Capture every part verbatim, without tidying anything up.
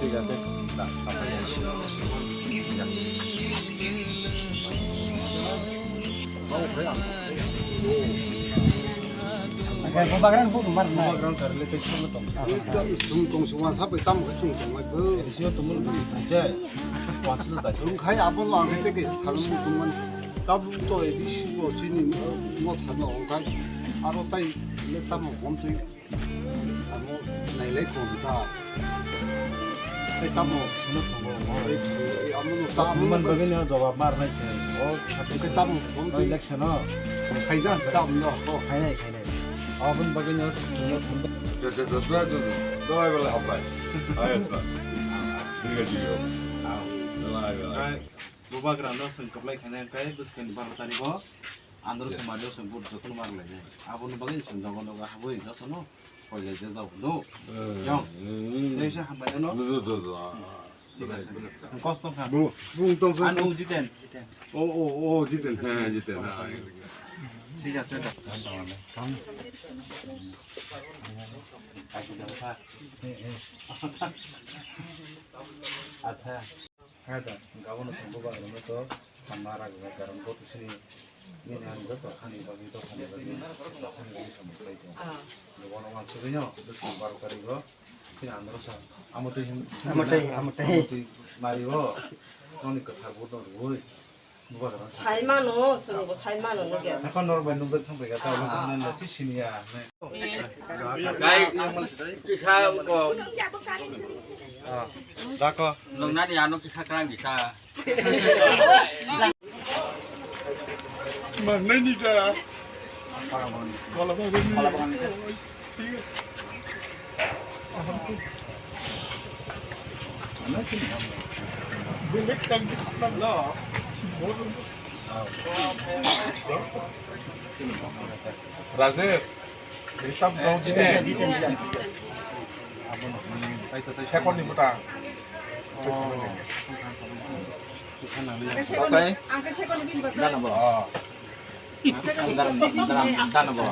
ঠিক আছে। Bubagrang bu mar na. Bubagrang karle te sung tong. Sung tong sung wan sabai tam sung tong mai bu. Sio tumul je. Wan sila da. Sung khai abo lo ang te ke salung sung wan. Tab to e di si bo sini mo thano ang khai. Aro tai le tam hom tui. Amo nailai kho ta. Tei tamo. Hino tongo. Tei amo no tamo. Tamo man bagwi no jawab mar nai khe. O tei tamo. Election o. Khaida tamo no. Khainai khainai. Abon bagwi no. Dawai bela hapai. Ayasa. Diga diga. Dawai bela. Bubagrano sengkoplai khainai kai bwskang ni baro tarigo. Andro semadio sengkuk jotono mar lai. Aboni bagwi sengkuk nogo habwi jotono. Koilai je jao do. Jong. Tei se hambai no. Thik ase. Kosto kha. Bung tong kha. Anu Jiten. O o o Jiten. Ha Jiten. Thik ase da. Acha. Ha da. Gabo no sengkuk ba no to. Hamma ra ga garam bo to sini. Nini ang joto khani bagwi, dophani bagwi, jasani bagwi samung khlai tongo. Ah. Bono wansugwino bwswk baro tarigo chini andro sa amotwi hin-, Amotwi, amotwi. Amotwi mario noni kwthar budor rwui bubagra. Sai mano, chwngbo sai mano nukya. Haikhe norok bai nukjak thangbai kha, tabuk Ah, nang ah. Nasi siniya. Dai, kisa ko. Ah, dako. Nang nani ano kisa krang kisa. Mangnai ni da. Pala bagwi ni. Pala bagwi ni. Thik ase. Belek tang di khapna da. Rajesh. Hitab dong jine. Sekon ni bwtang. Okay. Dana bo. Oh. Dana, dana, dana bo.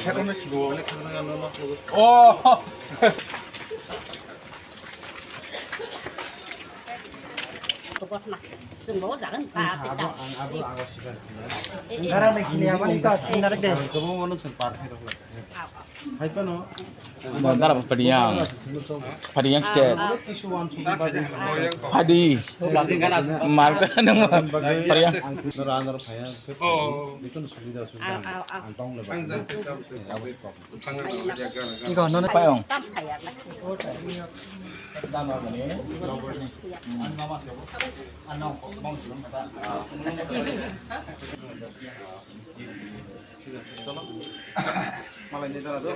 Sekon ni sigo. Oh. Chwng bo jagan ta te ta. Gara ni sini abani ta sini na de. Hai pano. Dara padiang. Padiang state. Padi. Mal ka nang padiang. Iko nono payong. Thik ase, cholo. Malai ni dara do.